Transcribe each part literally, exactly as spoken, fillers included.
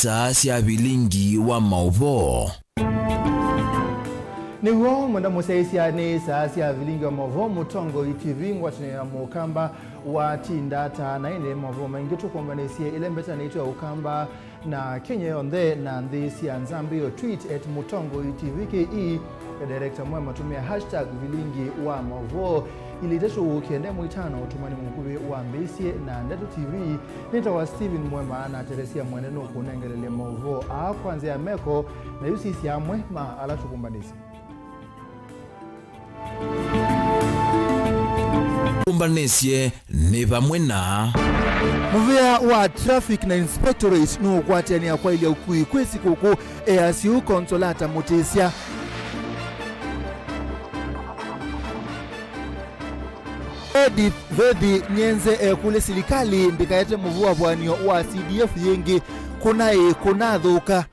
Saa sya vilingi wa maũvoo. Nĩw'o mwenda mũsyaĩĩsya nĩ saa sya vilingi wa maũvoo, Mũtongoi T V, ngwatanĩo ya Mũkamba wa Tindata, na ĩndĩ maũvoo maingĩ tũkũmbanĩsye ĩla ĩmbetanĩtwe ya Ũkamba na Kenya yonthe na nthĩ sya nzambĩo. Tweet at Mũtongoi T V K E, ya director mwema, tũmĩa hashtag vilingi wa maũvoo. Ili itatũ kenda ĩmwe itano, ũtũmani mũkuvĩ wambĩĩsye na Ndeto T V. Nĩtawa Steven Mwema, na Teresia Mwene nũkũnengelelya maũvoo aa kwa nzĩa ya meko, na yu sisya amwe ma ala tũkũmbanĩsye. Tũkũmbanĩsye nĩ vamwe na. Mũvĩa wa traffic na inspectorate nũũkwatĩanĩa kwaĩlya ũkui kwĩ sikũkũ, easya ũu Consolata Mũtĩsya. Edith Vethi Nyenze ekũlya silikalĩ ndĩkaete mũvũavũanĩo wa C D F yĩngĩ kũnaĩ kũnathũka.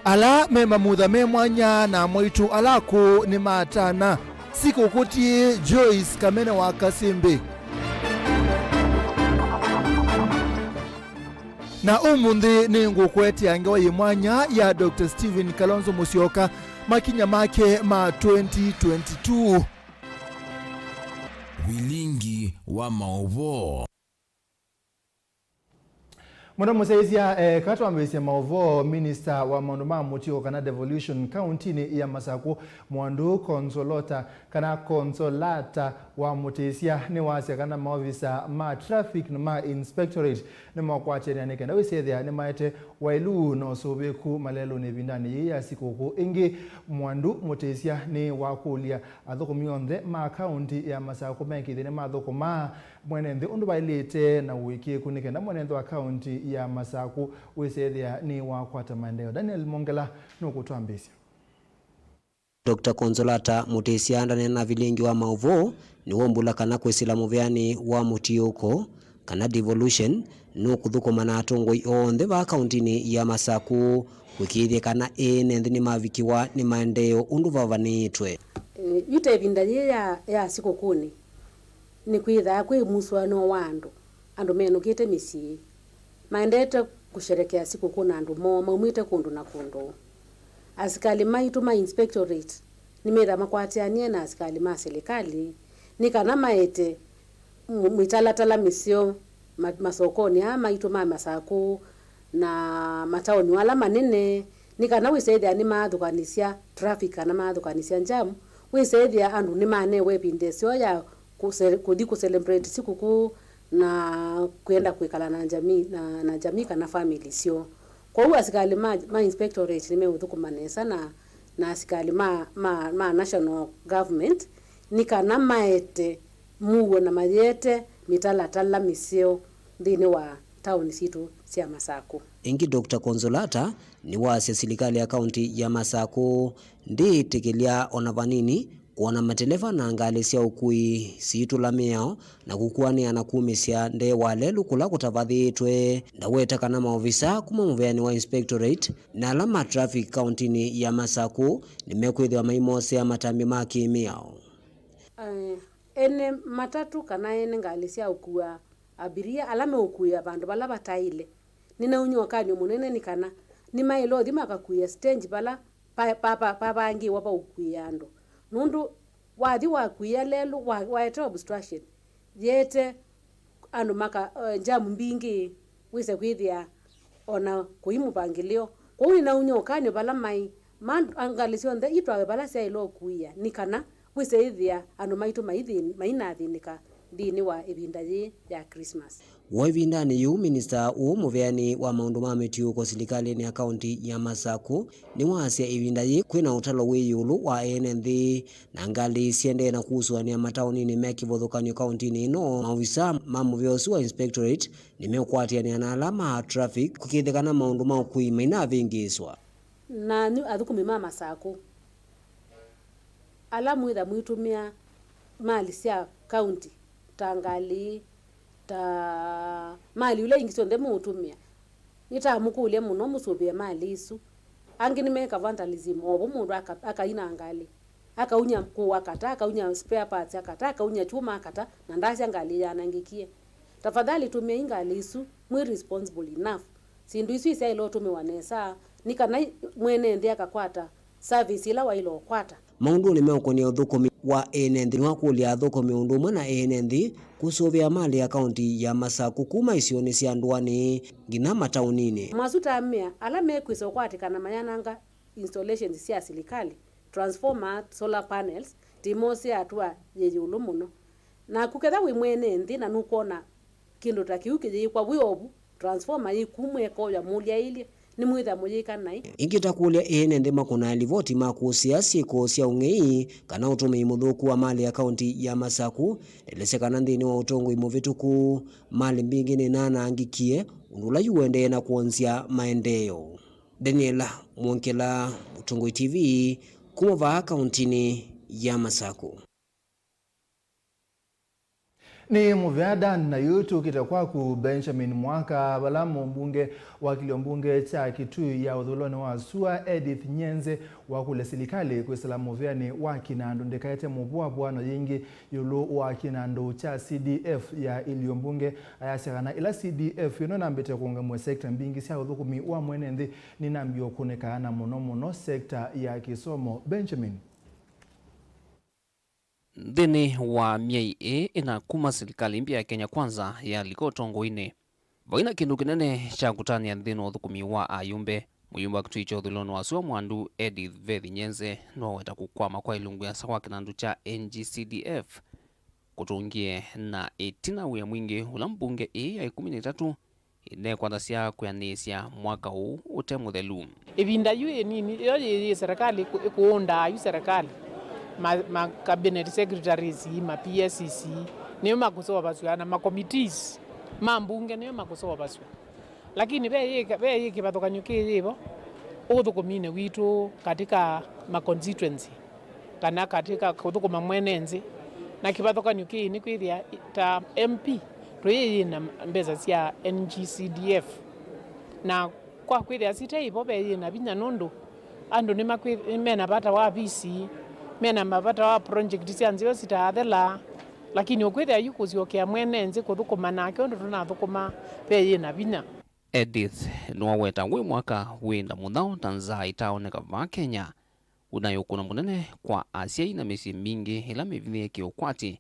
Ala me mamutha me mwanya na amwaitũ ala akũũ nĩmatana sikũkũ ti Joyce Kamene wa Kasĩmbĩ. Na ũmũnthĩ nĩngũkũetea ngewa yĩ mwanya ya Doctor Stephen Kalonzo Musyoka, makinya make ma twenty twenty-two. Vilingi wa maũvoo. Mũno mũsyaĩĩsya, eh, eka twambĩĩsye maũvoo. Minista wa maũndũ ma mũtuo kana devolution kauntinĩ ya Masakũ, Mwandu Consolota, kana Consolata wa Mũtĩsya, nĩwasya kana maovisa ma traffic na ma inspectorate nĩmakwatĩanĩa nĩ kenda wĩsethĩa nĩmaete waĩlu na ũsũvĩĩku malelũnĩ ĩvindanĩ yĩĩ ya sikũkũ. Ĩngĩ, Mwandu Mũtĩsya nĩwakũlya athũkũmi onthe ma kaunti ya Masakũ mekĩthye nĩmathũkũmaa mwene nthĩ ũndũ vaĩlĩte na ũĩkĩĩku nĩ kenda mwene nthĩ wa kaunti ya Masakũ wĩsethĩa nĩwakwata maendeeo. Daniel Mongela nũkũtwambĩĩsya. Doctor Consolata Mũtĩsya ndaneena vilingi wa maũvoo nĩwaumbũla kana kwĩsĩla mũvĩanĩ wa mũtiũũko kana devolution nũkũthũkũma na atongoi onthe vaa kauntinĩ ya Masakũ kũĩkĩĩthya kana ene nthĩ nĩmavikĩwa nĩ maendeeo ũndũ vavanĩtwe. Yu ta ĩvinda yĩĩ ya, ya sikũkũnĩ, nĩkwĩthaa kwĩ musũanĩo wa andũ, andũ menũkĩte mĩsyĩ, maendete kũsherekea sikũkũ na andũ moo maumĩte kũndũ na kũndũ. Asikalĩ maitũ ma inspectorate nĩmethaa makwatĩanĩe na asikalĩ ma silikalĩ nĩ kana maete mũ-, mĩtalatala mĩseo ma-, masokonĩ aa maitũ ma Masakũ na mataoni ala manene, nĩ kana wĩsethĩa nĩmaathũkanĩsya traffic kana maathũkanĩsya jam, wĩsethĩa andũ nĩmanewe ĩvinda ĩseo ya kũse-, kũthi kũcelebrate sikũkũ na kwenda kwĩkala na jamii, na, na jamii kana family syoo. Kwoou asikalĩ ma, ma inspectorate nĩmeũthũkũma nesa na, na asikalĩ ma, ma, ma national government nĩ kana maete mũuo na mayĩete mĩtalatala mĩseo nthĩnĩ wa taoni sitũ sya Masakũ. Ĩngĩ Doctor Consolata nĩwaasya silikalĩ ya kaunti ya Masakũ ndĩĩtĩkĩlya o na vanini kwona mateleva na ngalĩ sya ũkui siitũla mĩao na kũkuanĩa na kumĩsya ndee wa lelũ kũla kũtavathĩĩtwe. Ndaweta kana maovisa kuma mũvĩanĩ wa inspectorate na ala ma traffic kauntinĩ ya Masakũ nĩmekwĩthĩwa maimosea matambya ma kĩ-mĩao. Eh, ene matatũ kana ene ngalĩ sya ũkua abiria ala meũkuĩa vandũ vala vataĩle, nĩnaumya ũkany'o mũnene nĩ kana nĩmaĩle ũthi makakuĩa stage vala pa-, pa-, pa-, pavangĩĩwa va ũkuĩa andũ, nũndũ wathi wakuĩa lelũ wa-, waete obstruction, yĩete andũ maka, eh, jam mbingĩ, wĩse kwĩthĩa o na kũi mũvangĩlĩo. Kwoou nĩnaumya ũkany'o vala maĩ, ma ngalĩ syonthe itwawe vala syaĩle ũkuĩa, nĩ kana wĩse ĩthĩa andũ maitũ maithi-, mainathĩnĩka nthĩnĩ wa ĩvinda yĩĩ ya Christmas. Woo ĩvindanĩ yĩu, minista ũũ mũvĩanĩ wa maũndũ ma mĩtiũũko silikalĩnĩ ya kaunti ya Masakũ nĩwaasya ĩvinda yĩĩ kwĩ na ũtalo wĩ ĩũlũ wa ene nthĩ na ngalĩ siendee na kũsũanĩa mataoninĩ me kĩvathũkany'o kauntinĩ ĩno. Maovisa ma mũvĩa ũsu wa inspectorate nĩmeũkwatĩanĩa na ala ma traffic kũĩkĩĩthya kana maũndũ ma ũkui mainavĩngĩĩswa. Nanyu athũkũmi ma Masakũ, ala mwĩtha mũitũmĩa mali sya kaunti, ta ngalĩ, ta mali ila ingĩ syonthe mũũtũmĩa, nĩtamũkũlya mũno mũsũvĩe mali isu. Angĩ nĩmeka vandalism, o vo mũndũ aka-, akaina ngalĩ, akaunya kũũ akata, akaunya spare parts akata, akaunya kyuma akata, na ndasya ngalĩ yaanangĩkie. Tafadhali tũmĩai ngalĩ isu mwĩ responsible enough. Syĩndũ isu isyaĩle ũtũmĩwa nesa nĩ kana mwene nthĩ akakwata service ĩla waĩle ũkwata. Maũndũnĩ meũkonia ũthũkũmi wa ene nthĩ, nĩwakũlya athũkũmi ũndũ ũmwe na ene nthĩ kũsũvĩa malĩ ya kaunti ya Masaku kuma isionĩ sya ndũanĩ nginya mataũninĩ. Masu ta mea ala mekwĩsa ũkwatĩkana mayananga installations sya silikalĩ, transformer, solar panels, timo sya atũa yĩ ĩũlũ mũno. Naku ketha wĩ mwene nthĩ na nũkwona kĩndũ ta kĩu kĩyĩkwa wĩ ovu, transformer yĩ ku mweka ũya mũlyaĩlye, nĩmwĩthĩa mũyĩka naĩ. Ĩngĩ ta kũlya ene nthĩ makũnaa livoti ma kũsĩa syĩko sya ũng'ei kana ũtũmĩi mũthũku wa malĩ ya kaunti ya Masaku, elesya kana nthĩnĩ wa ũtongoi mũvĩtũku, malĩ mbingĩ nĩnanaangikie, ũndũ ũla yu ũendee na kwonzya maendeeo. Daniel Mwongela, Mũtongoi T V, kuma vaa kauntinĩ ya Masaku. Nĩ mũvea Dan na yu tũkĩte kwaku Benjamin Mwaka, vala mũmbunge wa kĩlio mbunge kya Kitui ya ũthũĩlonĩ wa sua Edith Nyenze wakũlya silikalĩ kwĩsĩla mũvĩanĩ wa Kinandu ndĩkaete mũvũavũano yĩngĩ ĩũlũ wa kĩnandũ kya C D F ya ĩlio mbunge. Ayasya kana ĩla C D F ĩno ĩnambĩte kũũngamw'a sekta mbingĩ sya ũthũkũmi wa mwene nthĩ, nĩnambie ũkũnĩkaa na mũno mũno sekta ya kĩsomo. Benjamin. Nthĩnĩ wa myei ĩĩ ĩna kuma silikalĩ mbya ya Kenya Kwanza yalika ũtongoinĩ, vai na kĩndũ kĩnene kya kũtanĩa nthĩnĩ wa ũthũkũmi wa ayumbe. Mũyumbe wa Kitui kya ũthũĩlonĩ wa sua Mwandu Edith Faith Nyenze nĩwaweta kũkwama kwa ilungu ĩasa kwa kĩnandũ kya N G C D F kũtũngie na ĩtina wĩa mwingĩ ũla mbunge ĩĩ ya ĩkũmi na itatũ ĩneekwatasya kwĩanĩĩsya mwaka ũũ ũte mũthelu. Ĩvinda yu ĩnini, ĩyo yĩ, yĩ serikali ĩkũ-, ĩkũũndaa yu serikali, ma, ma cabinet secretaries, ma P S C, nĩo makũseũvasw'a, na ma committees ma mbunge nĩo makũseũvasw'a. Lakini ve yĩ, ve yĩ kĩvathũkany'o kĩyĩvo ũthũkũminĩ witũ katika ma constituency kana katika kũthũkũma mwene nthĩ. Na kĩvathũkany'o kĩĩ nĩ kwĩthĩa ta M P tũyĩyĩna mbesa sya N G C D F, na kwa kwĩthĩa site ivo veyĩna vinya nũndũ andũ nĩmakwĩ-, mena vata wa visi, mena mavata wa project sya nzeo sitaathela, lakini ũkwĩthĩa yu kũsyokea mwene nthĩ kũthũkũma nake ũndũ tũnathũkũma veyĩna vinya. Edith nĩwaweta wĩ mwaka wĩ ndamũthau ta nzaa itaoneka vaa Kenya, ũnaĩ ũkũno mũnene kwa asyai na mĩsyĩ mingĩ ĩla mĩvithĩe kĩũkwati,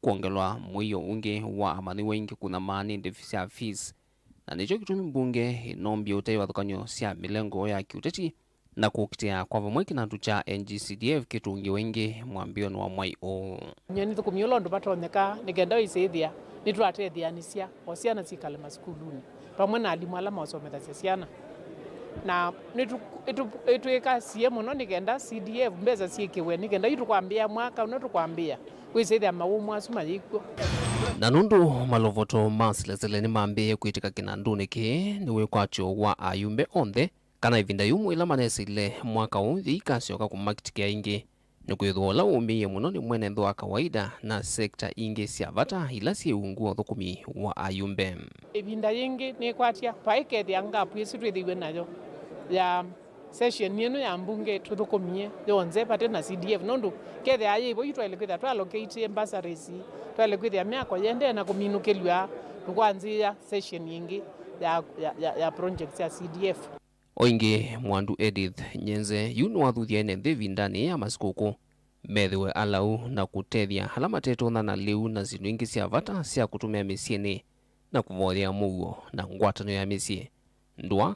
kwongelwa mũio ũngĩ wa amanyĩw'a aingĩ kũnyamaa nĩ ndevi sya fees, na nĩkyo kĩtumi mbunge ĩnombie ũtei vathũkany'o sya mĩlengo ya kĩũteti na kũkitĩa kwa vamwe kĩnandũ kya N G C D F kĩtũngĩwe ĩngĩ mwambĩonĩ wa mwai ũũ. Nyie nĩthũkũmie ũla ũndũ vatonyeka nĩ kenda ũisĩthĩa nĩtwatetheanĩsya o syana syĩkale masukulunĩ vamwe na alimũ ala maũsomethasya syana. Na nĩtũ-, ĩtũ-, ĩtwĩkasie mũno nĩ kenda C D F mbesa syĩkĩwe nĩ kenda yu tũkwambĩĩa mwaka ũno tũkwambĩĩa wĩsĩthĩa maũmũ asu mayĩkw'o. Na nũndũ malovoto ma silesile nĩmambĩĩe kwĩtĩka kĩnandũnĩ kĩĩ, nĩ wĩkwatyo wa ayumbe onthe kana ĩvinda yũmũ ĩla manesĩle mwaka ũũ yĩikasyoka kũmakitĩkĩa ĩngĩ, nĩkwĩthĩwa ũla ũũmĩie mũno nĩ mwene nthĩ wa kawaida na sekta ingĩ sya vata ila syĩ ungu wa ũthũkũmi wa ayumbe. Ĩvinda yĩngĩ nĩkwatya vai kethĩa ngapu ĩsu twĩthĩiwe nayo ya session ĩno ya mbunge tũthũkũmie yonthe vate na C D F, nũndũ kethĩa yĩvo yu twaĩle kwĩthĩa twa allocate bursaries, twaĩle kwĩthĩa myako yĩendee na kũminũkĩlw'a tũkwanzĩĩa session ĩngĩ ya, ya, ya, ya project sya C D F. O ĩngĩ, Mwandu Edith Nyenze yu nĩwathuthya ene nthĩ ĩvindanĩ ya masikũkũ methĩwe alau na kũtethya ala matetũnya na lĩu na syĩndũ ingĩ sya vata sya kũtũmĩa mĩsyĩnĩ na kũvoyea mũuo na ngwatanĩo ya mĩsyĩ, ndũa,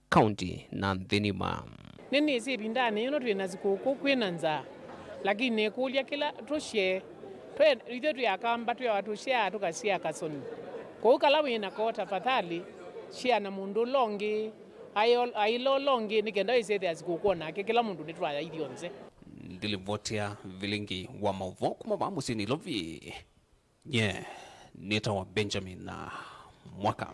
kaunti, na nthĩ ng'ima. Nĩnĩsĩ ĩvindanĩ yĩno twĩ na sikũkũ kwĩ na nzaa, lakini nĩkũlya kĩla tũsye, twe-, ithyĩ twĩ Akamba twĩawa tũsyaa tũkasyaa kasoni. Kwoou kala wĩ nako, tafadhali, share na mũndũ ũla ũngĩ, aĩ-, aĩla ũla ũngĩ, nĩ kenda wĩsĩthĩa sikũkũ o nake, kĩla mũndũ nĩtwaya ithyonthe. Ndilivotea vilingi wa maũvoo kuma vaa mũsyĩ Nairobi. Nye nĩtawa Benjamin na Mwaka.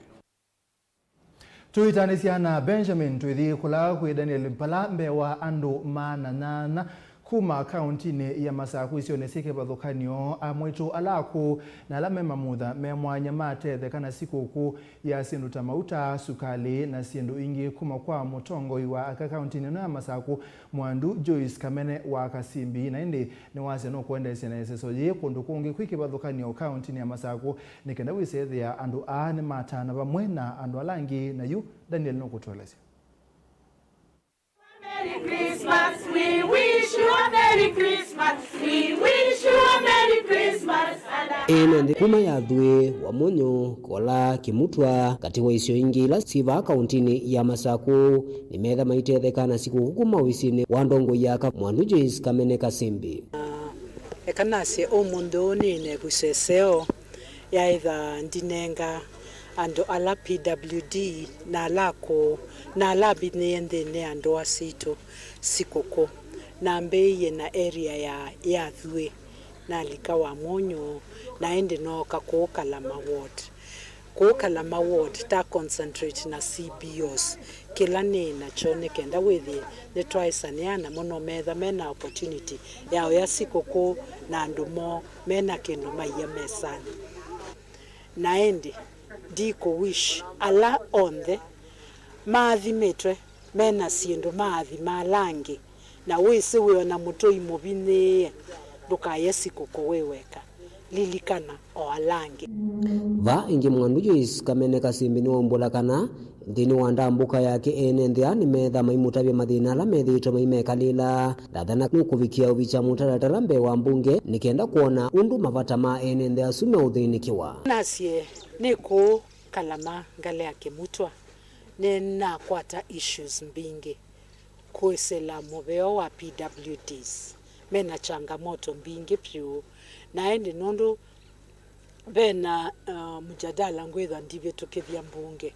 Tũitanĩsya na Benjamin, tũithi kũla kwĩ Daniel Mpala mbee wa andũ maana nyanya Kuma kaũntinĩ ya Masakũ isionĩ syĩ kĩvathũkany'o, amwaitũ ala akũũ na ala me mamutha me mwanya matetheka na sikũkũ ya syĩndũ ta mauta, sukalĩ na syĩndũ ingĩ kuma kwa mũtongoi wa aka kaũntinĩ ĩno ya Masakũ, Mwandu Joyce Kamene wa Kasimbi, na ĩndĩ nĩwasya nũkũendeesya na ĩseso yĩĩ kũndũ kũngĩ kwĩ kĩvathũkany'o kaũntinĩ ya Masakũ nĩ kenda wĩsethĩa andũ aa nĩmatana vamwe na andũ ala angĩ. Na yu Daniel nũkũtũelesya. Merry Christmas, we wish you a Merry Christmas, we wish you a Merry Christmas and a Ene nthĩ kuma ya Thuĩ, Wamunyu, Kola, Kimutwa, katĩ wa isio ingĩ ila syĩ vaa kaũntinĩ ya Masakũ, nĩmetha maitetheka na sikũkũ kuma ovisinĩ wa ndongoi ya aka Mwandu Joyce Kamene Kasimbi. Eka nasye ũmũnthĩ ũũ nĩne ĩvuso ĩseo. Yaĩtha ndinenga andũ ala P W D na ala akũũ na ala avinyĩĩe nthĩnĩ ya ndũa sitũ sikũkũ. Nambĩĩie na area ya, ya Thuĩ, nalika Wamunyu, na ĩndĩ nooka kũũ Kalama ward. Kũũ Kalama ward, ta concentrate na C B Os. Kĩla nĩ nakyo nĩ kenda wĩthĩe nĩtwaĩsanĩa namo, no metha mena opportunity ya ũya sikũkũ na andũ moo mena kĩndũ maia mesanĩ. Na ĩndĩ ndikũ wish ala onthe maathimĩtwe mena syĩndũ maathima ala angĩ, na wĩsĩ wĩ o na mũtũi mũvinyĩĩe, ndũkaye sikũkũ wĩ weka. Lilikana o ala angĩ. Vaa ĩngĩ Mwandu Joyce Kamene Kasimbi nĩwaumbũla kana nthĩnĩ wa ndambũka yake ene nthĩ aa nĩmetha maimũtavya mathĩna ala methĩĩtwe maimekalĩla. Ndathana nũkũvikĩa ũvikya mũtalatala mbee wa mbunge nĩ kenda kwona ũndũ mavata ma ene nthĩ asu meũthĩnĩkĩwa. Nasye nĩ kũũ Kalama ngalĩ ya Kĩmutwa, nĩnakwata issues mbingĩ. Kwĩsĩla mũveo wa P W Ds, mena changamoto mbingĩ vyũ, na ĩndĩ nũndũ vena, uh, mjadala ngwĩthwa ndivĩtũkĩthya mbunge,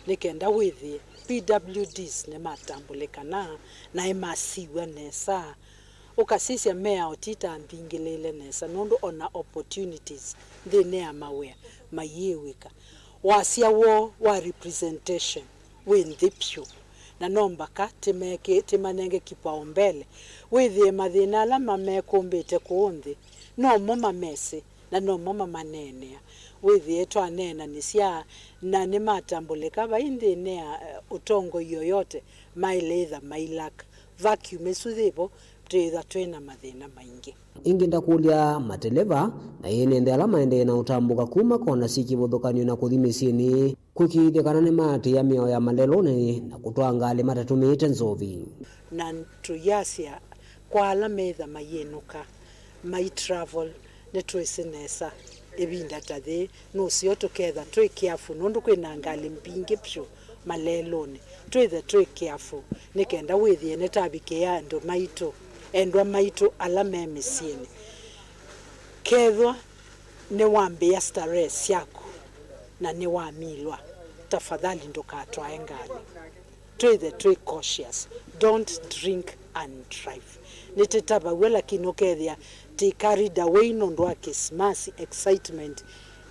nĩ kenda wĩthĩe P W Ds nĩmatambũlĩkana na nĩmasiw'a nesa. Ũkasisya mĩao ti ta mbingĩlĩĩle nesa, nũndũ ona opportunities nthĩnĩ ya mawĩa mayĩw'ĩka. Wasya woo wa representation wĩ nthĩ vyũ, na no mbaka tĩmeke-, tĩmanenge kipaumbele. Wĩthĩe mathĩna ala mamekũmbĩte kũũ nthĩ, no mo mamesĩ, na no mo mamaneenea. Wĩthĩe twaneenanĩsya, na nĩmatambũlĩka vai nthĩnĩ ya, eh, ũtongoi yoyote, maĩle ĩtha mailaka. Vacuum ĩsu yĩvo, twĩĩthwa twĩ na mathĩna maingĩ. Ĩngĩ ndakũlya mateleva na ene nthĩ ala maendee na ũtambũka kuma kona syĩ kĩvathũkany'o na kũthi mĩsyĩnĩ, kũĩkĩĩthya kana nĩmaatĩĩa mĩao ya malelũnĩ na kũtwaa ngalĩ matatũmĩĩte nzovi. Na tũyasya kwa ala metha mayĩnũka, mai travel, nĩtwĩsĩ nesa ĩvinda ta yĩĩ nũseo tũketha twĩ careful, nũndũ kwĩ na ngalĩ mbingĩ vyũ malelũnĩ. Twĩthe twĩ careful nĩ kenda wĩthĩe nĩtavikĩĩa andũ maitũ, endwa maitũ ala me mĩsyĩnĩ. Kethwa nĩwambĩĩa starehe syaku na nĩwamilwa, tafadhali ndũkatwae ngalĩ. Twĩthe twĩ cautious. Don't drink and drive. Nĩtĩtavaw'a, lakini ũkethĩa tĩ carried away nũndũ wa Kĩsimasi, excitement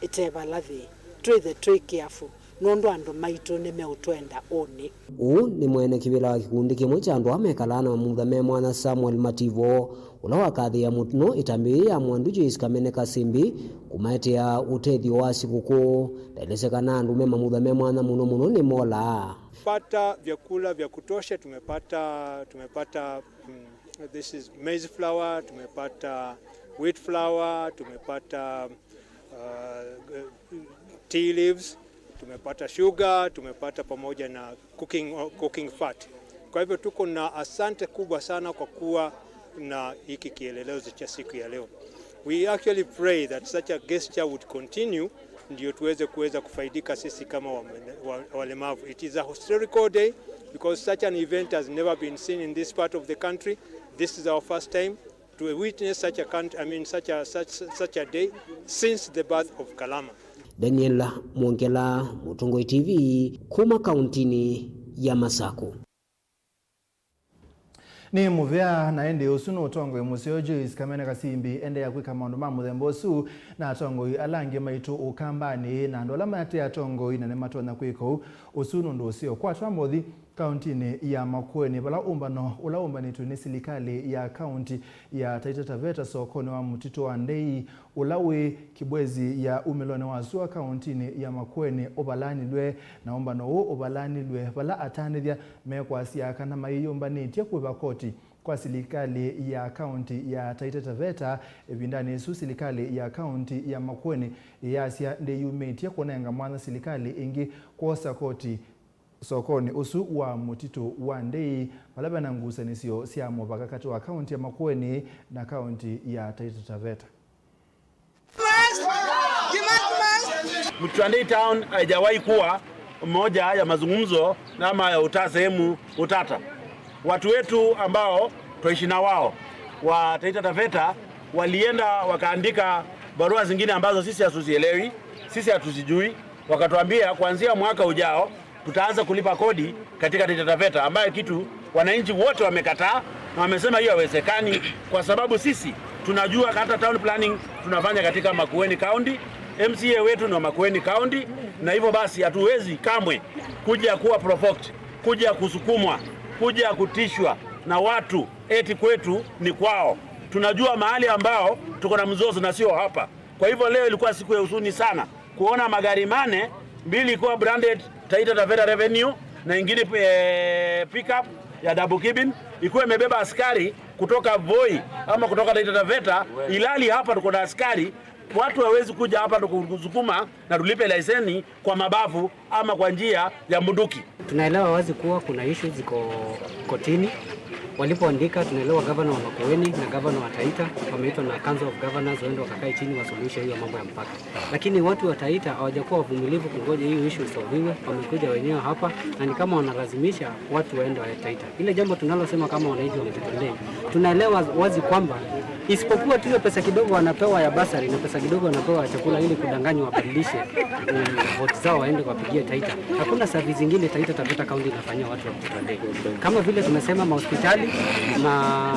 ĩte vala yĩĩ. Twĩthe twĩ careful, nũndũ andũ maitũ nĩmeũtwenda ũnĩ. Ũũ nĩ mwene kĩvĩla wa kĩkundi kĩmwe kya andũ aa mekalaa na mamutha me mwanya, Samuel Mativo, ũla wakathĩĩa mũno ĩtambya yĩĩ ya Mwandu Joyce Kamene Kasimbi kũmaetea ũtethyo wa sikũkũ. Ndaelesya kana andũ me mamutha me mwanya mũno mũno nĩmolaa. Pata vyakula vya kutosha, tumepata, tumepata, mm, this is maize flour, tumepata wheat flour, tumepata, uh, tea leaves, tumepata sugar, tumepata pamoja na cooking, cooking fat. Kwa hivyo tuko na asante kubwa sana kwa kuwa na hiki kielelezo cha siku ya leo. We actually pray that such a gesture would continue, ndio tuweze kuweza kufaidika sisi kama wa-, wa-, walemavu. It is a historical day because such an event has never been seen in this part of the country. This is our first time to witness such a count-, I mean, such a, such, such a day since the birth of Kalama. Daniel Mwongela, Mũtongoi T V, kuma kauntinĩ ya Masakũ. Nĩ mũvea, na ĩndĩ ũsu nĩ ũtongoi mũseo Joyce Kamene Kasimbi endeea kwĩka maũndũ ma mũthemba ũsu na atongoi ala angĩ maitũ Ũkambanĩ na andũ ala mate atongoi na nĩmatonya kwĩka ũu. Ũsu nĩ ũndũ ũseo. Kwa Twamothi, Kauntinĩ ya Makueni, vala ũmbano ũla ũmbanĩtwe nĩ silikalĩ ya kaunti ya Taita Taveta sokonĩ wa mũtitũ wa Ndei, ũla wĩ Kibwezi ya umĩlonĩ wa sua kauntinĩ ya Makueni ũvalanilwe, na ũmbano ũũ ũvalanilwe vala atanĩthya mekwasya kana mayĩyũmbanĩtye kũĩva koti kwa silikalĩ ya kaunti ya Taita Taveta. Ĩvindanĩ ĩsu, silikalĩ ya kaunti ya Makueni yĩyasya ndĩyumĩtye kũnenga mwanya silikalĩ ĩngĩ kwosa koti sokonĩ ũsu wa mũtitũ wa Ndei, vala vena ngusanĩsyo sya mũvaka katĩ wa kaunti ya Makueni na kaunti ya Taita Taveta. Mtwandei Town haijawahi kuwa moja ya mazungumzo ama ya uta sehemu utata. Watu wetu ambao twaishi na wao wa Taita Taveta walienda wakaandika barua zingine ambazo sisi hatuzielewi, sisi hatuzijui, wakatuambia kuanzia mwaka ujao tutaanza kulipa kodi katika Taita Taveta, ambayo kitu wananchi wote wamekataa na wamesema hiyo haiwezekani, kwa sababu sisi tunajua hata town planning tunafanya katika Makueni County, M C A wetu ni wa Makueni County, na hivyo basi hatuwezi kamwe kuja kuwa provoked, kuja kusukumwa, kuja kutishwa na watu eti kwetu ni kwao. Tunajua mahali ambao tuko na mzozo na sio hapa. Kwa hivyo leo ilikuwa siku ya huzuni sana kuona magari mane, mbili ikiwa branded Taita Taveta Revenue na ingine eh, pickup ya double cabin ikiwa imebeba askari kutoka Voi ama kutoka Taita Taveta, ilali hapa tuko na askari. Watu hawezi kuja hapa tukusukuma na tulipe leseni kwa mabavu ama kwa njia ya bunduki. Tunaelewa wazi kuwa kuna issues ziko kotini. Walipoandika, tunaelewa gavana wa Makueni na gavana wa Taita wameitwa na Council of Governors waende wakakae chini wasuluhishe hiyo mambo ya mpaka. Lakini watu wa Taita hawajakuwa wavumilivu kungoja hiyo issue isolviwe, wamekuja wenyewe hapa na ni kama wanalazimisha watu waende wa Taita. Ile jambo tunalosema kama wananchi wa Mtitondei, tunaelewa wazi kwamba isipokuwa tu hiyo pesa kidogo wanapewa ya bursary na pesa kidogo wanapewa ya chakula ili kudanganywa wabadilishe, mm, vote zao waende wapigie Taita. Hakuna service zingine Taita Taveta County inafanyia watu wa Mtitondei. Kama vile tumesema, mahospitali, ma,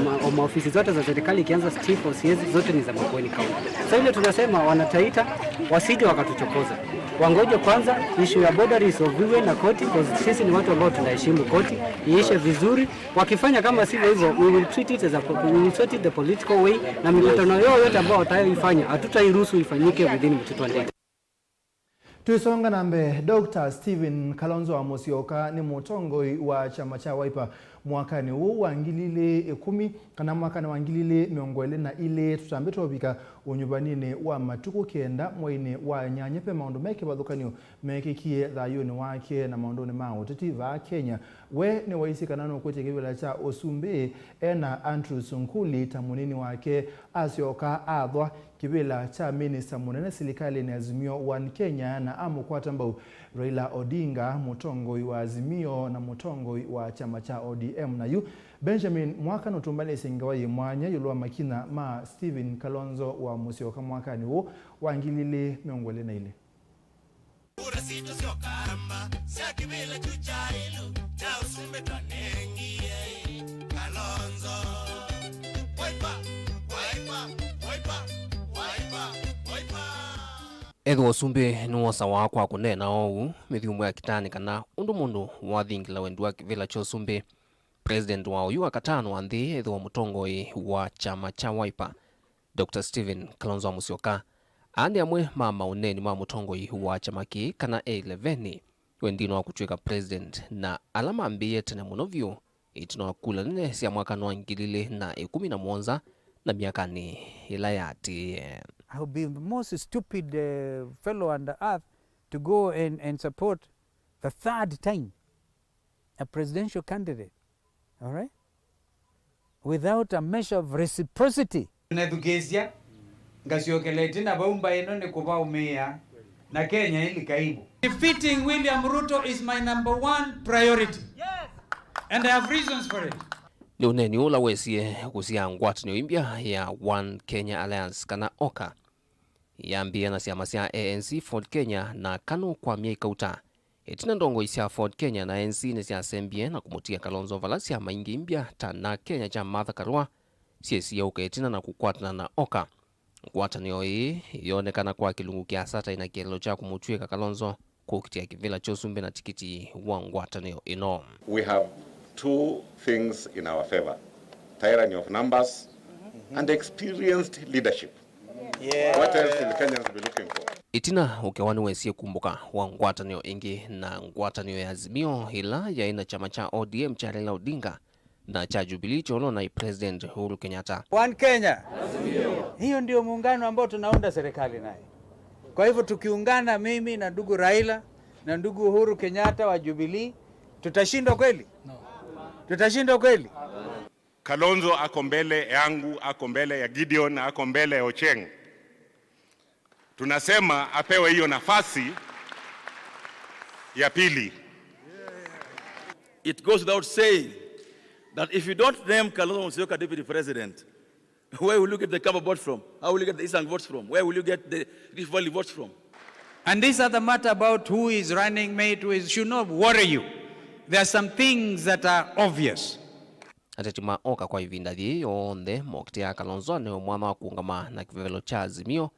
ma, maofisi zote za serikali ikianza chief, O C S, zote ni za Makueni County. Sasa ile tunasema wana Taita wasije wakatuchokoza. Wangoje kwanza issue ya border isolviwe na koti, 'cause sisi ni watu ambao tunaheshimu koti, iishe vizuri. Wakifanya kama sivyo hivyo, we will treat it as a, we will treat it the political way, na mikutano yoyote ambayo wataifanya hatutairuhusu ifanyike within Mtitwa Day. Twisonga na mbee, Doctor Stephen Kalonzo wa Musyoka nĩ mũtongoi wa kyama kya Wiper mwakanĩ ũũ wa ngili ilĩ ĩkũmi, kana mwakanĩ wa ngili ilĩ mĩongo ĩlĩ na ilĩ. Tũtambĩte ũvika ũnyuvaninĩ wa matukũ kenda mweinĩ wa nyanya, ve maũndũ me kĩvathũkany'o mekĩkie thayũnĩ wake na maũndũnĩ ma ũteti vaa Kenya. We nĩwaisye kana nũkwĩtya kĩvĩla kya ũsumbĩ ena Andrew Sunkuli ta mũnini wake, asyoka athwa kĩvĩla kya minista mũnene silikalĩnĩ Azimio One Kenya, na amũkwata mbau Raila Odinga, mũtongoi wa Azimio na mũtongoi wa kyama kya O D M. Na yu Benjamin Mwaka nũtũmbanĩsye ngewa yĩ mwanya ĩũlũ wa makinya ma Stephen Kalonzo wa Musyoka mwakanĩ ũũ wa ngili ilĩ mĩongo ĩlĩ na ilĩ. Kura sitũ syoka amba sya kĩvĩla kyu kya ĩlu kya ũsumbĩ twanengie Kalonzo. Wiper, Wiper, Wiper, Wiper, Wiper. Ethĩwa ũsumbĩ nĩwosawa kwa kũneena oou, mĩthyũmbo ya kĩtaanĩ kana ũndũ mũndũ wathingĩla wendi wa kĩvĩla kya ũsumbĩ, President wa oyu wa katano wa nthĩ ethĩwa mũtongoi wa kyama kya Wiper, Doctor Stephen Kalonzo wa Musyoka, aa nĩ amwe ma maũneeni ma mũtongoi wa kyama kĩĩ kana e ĩleveni wendinĩ wa kũtw'ĩka president, na ala mambĩĩe tene mũno vyũ ĩtina wa kula nene sya mwakanĩ wa ngili ilĩ na ĩkũmi na mũonza na myakanĩ ĩla yaatĩĩe. I would be the most stupid, uh, fellow on the earth to go and, and support the third time a presidential candidate, all right, without a measure of reciprocity. Nethukĩĩsya, ngasyokela ĩtina vau mbaĩ ĩno nĩ kũvaũmĩĩa, na Kenya ĩlika ĩvu. Defeating William Ruto is my number one priority. And I have reasons for it. Nĩ ũneeni ũla wesie kũsyaa ngwatanĩo ĩmbya ya One Kenya Alliance kana OKA. Yambĩĩe na syama sya A N C, Ford Kenya na KANU kwa myei kauta. Ĩtina, ndongoi sya Ford Kenya na A N C nĩsyasembie na kũmũtia Kalonzo vala syama ingĩ imbya ta na Kenya kya Martha Karua syesie ũka ĩtina na kũkwatana na OKA. Ngwatanĩo ĩĩ yoonekana kwa kĩlungu kya Saturday na kĩeleelo kya kũmũtw'ĩka Kalonzo kũkitĩa kĩvĩla kya ũsumbĩ na tikiti wa ngwatanĩo ĩno. We have two things in our favor, tyranny of numbers and experienced leadership. What else will Kenyans be looking for? Ĩtina, ũkewa nĩwesie kumbũka wa ngwatanĩo ĩngĩ na ngwatanĩo ya Azimio, ĩla yaĩ na kyama kya O D M kya Raila Odinga na kya Jubilee kya ũla ũnaĩ President Uhuru Kenyatta. One Kenya. Hiyo ndio muungano ambao tunaunda serikali naye. Kwa hivyo tukiungana, mimi na ndugu Raila na ndugu Uhuru Kenyatta wa Jubilee, tutashindwa kweli? Tutashindwa kweli? Kalonzo ako mbele yangu, ako mbele ya Gideon, ako mbele ya Ochieng. Tunasema apewe hiyo nafasi ya pili. It goes without saying that if you don't name Kalonzo Musyoka deputy president, where will you get the Kamba votes from? How will you get the Eastern votes from? Where will you get the Rift Valley votes from? And this other matter about who is running mate, who is, should not worry you. There are some things that are obvious. Ateti ma oka kwa ĩvinda yĩĩ yonthe mokitĩaa Kalonzo aneo mwanya wa kũũngama na kĩvevelo kya Azimio,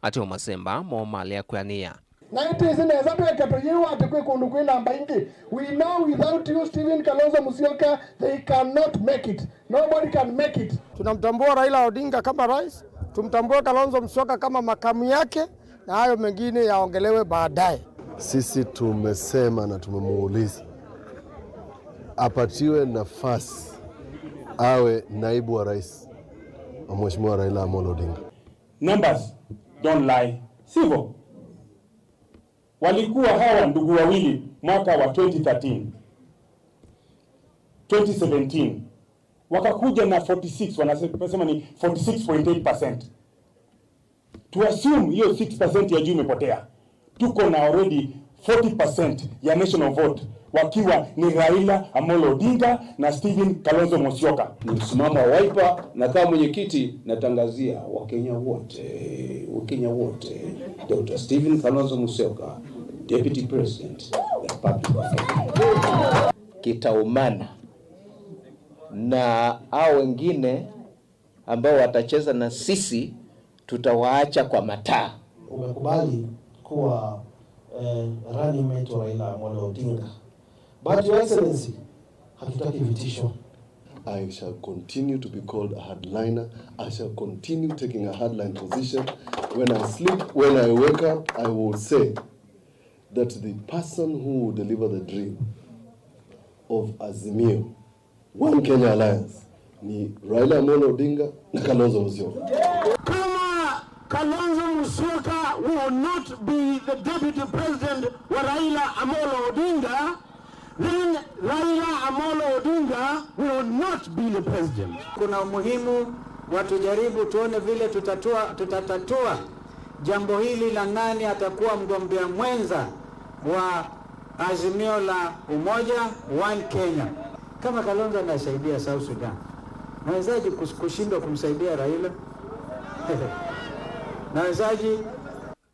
ateo masemba moo malea kwĩanĩĩa. Na ĩtĩsĩ nesa twĩke tũyĩw'a atĩ kwĩ kũndũ kwĩ namba ingĩ. We know without you, Stephen Kalonzo Musyoka, they cannot make it. Nobody can make it. Tunamtambua Raila Odinga kama rais, tumtambue Kalonzo Musyoka kama makamu yake, na hayo mengine yaongelewe baadaye. Sisi tumesema na tumemuuliza apatiwe nafasi awe naibu wa rais wa Mheshimiwa Raila Amolo Odinga. Numbers don't lie, sivyo? Walikuwa hawa ndugu wawili mwaka wa twenty thirteen, twenty seventeen, wakakuja na forty six, wanasema ni forty six point eight percent. To assume hiyo six percent ya juu imepotea, tuko na already forty percent ya national vote wakiwa ni Raila Amolo Odinga na Stephen Kalonzo Musyoka. Ni msimamo wa Wiper, na kama mwenyekiti natangazia Wakenya wote, Wakenya wote, Doctor Stephen Kalonzo Musyoka, Deputy President, Republic of Kenya. Kitaumana na hao wengine ambao watacheza na sisi tutawaacha kwa mataa. Umekubali kuwa eh, running mate wa Raila Amolo Odinga. But Your Excellency, hatutaki vitisho. I shall continue to be called a hardliner. I shall continue taking a hardline position. When I sleep, when I wake up, I will say that the person who will deliver the dream of Azimio One Kenya Alliance ni Raila Amolo Odinga na Kalonzo Musyoka. Kama Kalonzo Musyoka will not be the deputy president wa Raila Amolo Odinga, then Raila Amolo Odinga will not be the president. Kuna umuhimu wa tujaribu tuone vile tutatua, tutatatua jambo hili la nani atakuwa mgombea mwenza wa Azimio la Umoja, One Kenya. Kama Kalonzo anasaidia South Sudan, nawezaji kus- kushindwa kumsaidia Raila? Nawezaji?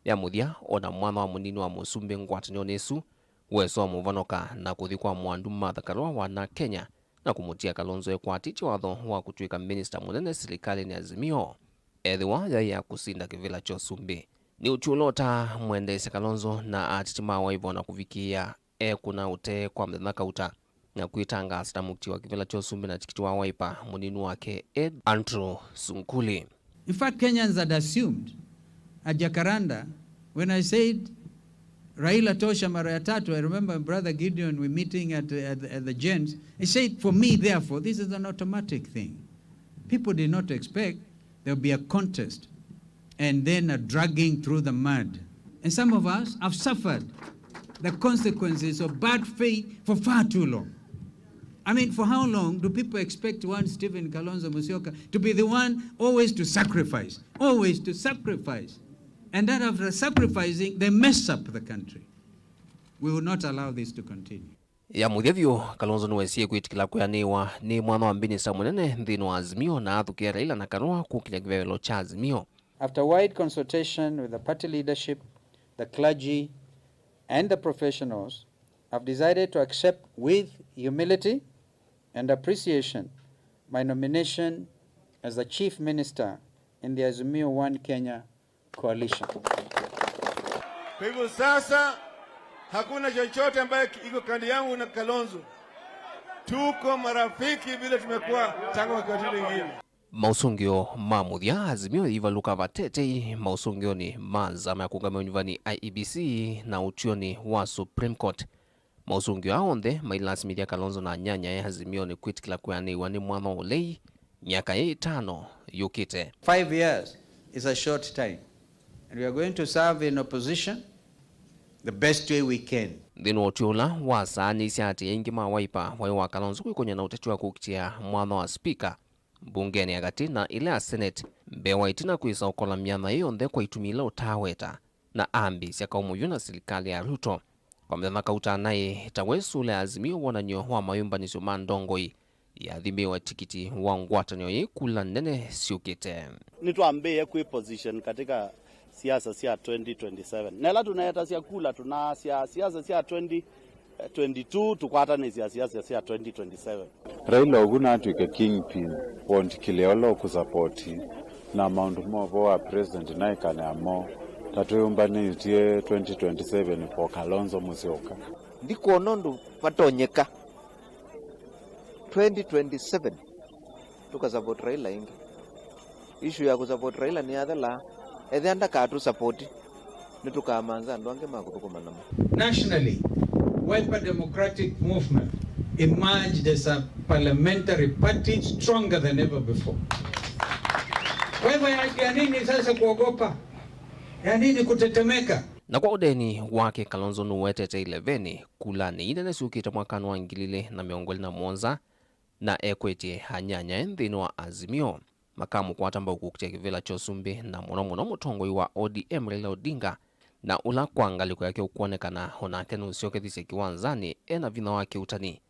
Ya mũthya, o na mwanya wa mũnini wa mũsumbĩ ngwatanĩonĩ ĩsu, West wa Mũvanoka, na kũthi kwa Mwandu Martha Karua wa na Kenya, na kũmũtia Kalonzo ekwatĩtye watho wa kũtw'ĩka minista mũnene silikalĩnĩ ya Azimio. Ethĩwa yaĩ ya kũsinda kĩvĩla kya ũsumbĩ, nĩ ũtwi ũla ũtaa mwendeesya Kalonzo na ateti ma Wiper na kũvikĩĩa ekũna ũtee kwa mĩthenya kauta na kwĩtangaasa ta mũkiti wa kĩvĩla kya ũsumbĩ na tikiti wa Wiper mũnini wake Ed Andrew Sunkuli. In fact, Kenyans had assumed at Jacaranda, when I said Raila tosha mara ya tatu, I remember my brother Gideon, we meeting at, at, at the Gents. He said, for me, therefore, this is an automatic thing. People did not expect there'll be a contest and then a dragging through the mud. And some of us have suffered the consequences of bad faith for far too long. I mean, for how long do people expect one Stephen Kalonzo Musyoka to be the one always to sacrifice, always to sacrifice? And that after sacrificing, they mess up the country. We will not allow this to continue. Ya mũthya vyũ, Kalonzo nĩwesie kwĩtĩkĩla kwĩanĩwa nĩ mwanya wa mbinista mũnene nthĩnĩ wa Azimio na athũkĩa Raila na Karua kũkĩlya kĩvevelo kya Azimio. After wide consultation with the party leadership, the clergy, and the professionals, I've decided to accept with humility and appreciation my nomination as the Chief Minister in the Azimio One Kenya Coalition. Kwa hivyo sasa Hakuna chochote ambaye iko kando yangu na Kalonzo. Tuko marafiki vile tumekuwa tangu wakati mwingine. Maũsũngĩo ma mũthya, Azimio yĩivalũka vatetei maũsũngĩonĩ ma nzama ya kũngamĩa ũnyuvani I E B C na ũtw'onĩ wa Supreme Court. Maũsũngĩo aa onthe mailasimĩthya Kalonzo na anyanyae Azimio nĩ kwĩtĩkĩla kwĩanĩw'a nĩ mwanya wa ũlei myaka ĩĩ ĩtano yũkĩte. Five years is a short time, and we are going to serve in opposition the best way we can. Nthĩnĩ wa ũtwi ũla wasaanĩisye atĩ aingĩ ma Wiper waĩ wa Kalonzo kwĩkũny'a na ũteti wa kũkitĩa mwanya wa spika mbungenĩ ya katĩ na ĩla ya Senate mbee wa ĩtina kwĩsa ũkola myanya ĩĩ yonthe kwa itumi ila ũtaaweta, na ambĩĩsya kaũ mũvyũ na silikalĩ ya Ruto. Kwa mĩthenya kauta naĩ ta we sula ya Azimio wonany'o wa mayũmbanĩsyo ma ndongoi yathimĩĩwe tikiti wa ngwatanĩo yĩĩ kula nene syũkĩte. Nĩtwambĩĩe kwĩ position katika siasa sya twenty twenty-seven. Na ĩla tũneetasya kula, tũnaasya siasa sya twenty twenty-two, tũkwatanĩsya siasa sya twenty twenty-seven. Raila ũvu natw'ĩke kingpin, wondikile ũla ũkũsapoti, na maũndũ ma ũvoo wa president naĩkane amo, ta twĩyũmbanĩtye twenty twenty-seven for Kalonzo Musyoka. Ndikwona ũndũ vatonyeka twenty twenty-seven tũkasupport Raila ĩngĩ. Issue ya kũsupport Raila nĩyathela, ethĩa ndakatũsupport, nĩtũkamanza andũ angĩ ma kũthũkũma namo. Nationally, Wiper Democratic Movement emerged as a parliamentary party stronger than ever before. Kwa hivyo, ya, ya nini sasa kuogopa? Ya nini kutetemeka? Na kwa ũndeni wake, Kalonzo nũwetete ileveni kulanĩ ii nene syũkĩte mwakanĩ wa ngili ilĩ na mĩongo ĩlĩ na mũonza, na ekwĩtye anyanyae nthĩnĩ wa Azimio makamũkwata mbau kũkitĩa kĩvĩla kya ũsumbĩ, na mũno mũno mũtongoi wa O D M Raila Odinga, na ũla kwa ngalĩko yake ũkwonekana onake nũsyokethisye kĩwanzanĩ e na vinya wa kĩũtani.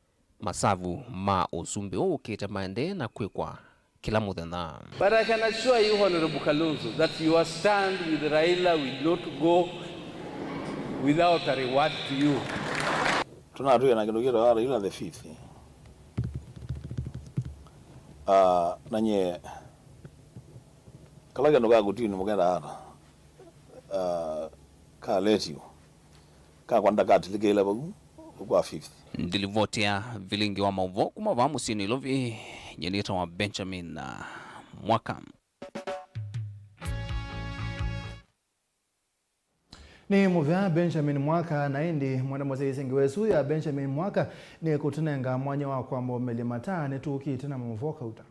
Masavu ma ũsumbĩ ũũ ũkĩte maendee na kwĩkwa kĩla mũthenya. But I can assure you, Honorable Kalonzo, that your stand with Raila will not go without a reward to you. Tũnatwĩe na kĩndũ kĩtawa Raila the fifth. Ah, na nyie, kala kĩndũ ka kũtini mũkenda ata, ah, ka letio, kakwa ndakatilikĩle vau kwa fifth. Ndilivoti ya vilingi wa maũvoo kuma vaa mũsyĩ Nairobi, nyie nĩtawa Benjamin, ah, Mwaka. Nĩ mũvea Benjamin Mwaka, na ĩndĩ mwenda mũsyaĩĩsye ngewa ĩsu ya Benjamin Mwaka nĩ kũtũnenga mwanya wa kwamba ũmelya mataa nĩtũkĩte na maũvoo kauta.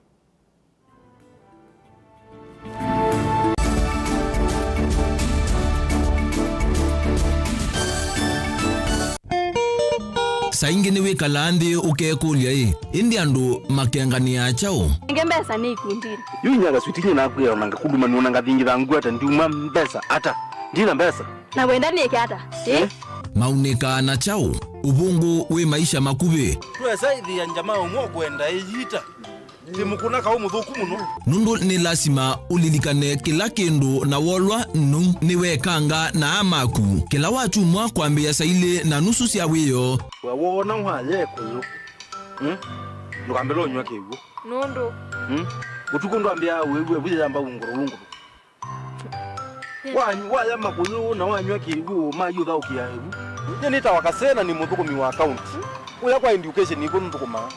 Saa ingĩ nĩwĩkalaa nthĩ ũkekũlya-ĩ, ĩndĩ andũ makenganĩaa kyaũ? Nenge mbesa nĩ ikundinĩ. Yu inya kaswiti nyie nakwĩa ona ngakulumanw'a na ngathingitha ngwata ndiuma mbesa ata? Ndina mbesa. Na wenda nĩke ata? Eh? Maunĩkaa na kyaũ? Ũvũngũ wĩ maisha makuvĩ. Twesa ĩthĩa njama ũmwe ũkwenda ĩyita. Ti mũkũna kaũ mũthũku mũno. Nũndũ nĩ lasima ũlilikane kĩla kĩndũ na wolwa nũu nĩwekanga na aa maku. Kĩla wakyumwa kwambĩĩa saa ilĩ na nusu sya wĩoo. We woona waya ĩkũyũ, mm? Ndũkambĩle ũnyw'a kĩw'ũ. Nũndũ? Mm? Ũtukũ ndwambĩaa wĩw'e vu yĩyamba ungũrũ ungũrũ. Wa-, waya makũyũ na wanyw'a kĩw'ũ, mayũthaũkĩa ĩvu. Nyie nĩtawa Kasee na nĩ mũthũkũmi wa kaunti. Kũya kwa education nĩkw'o nĩthũkũmaa.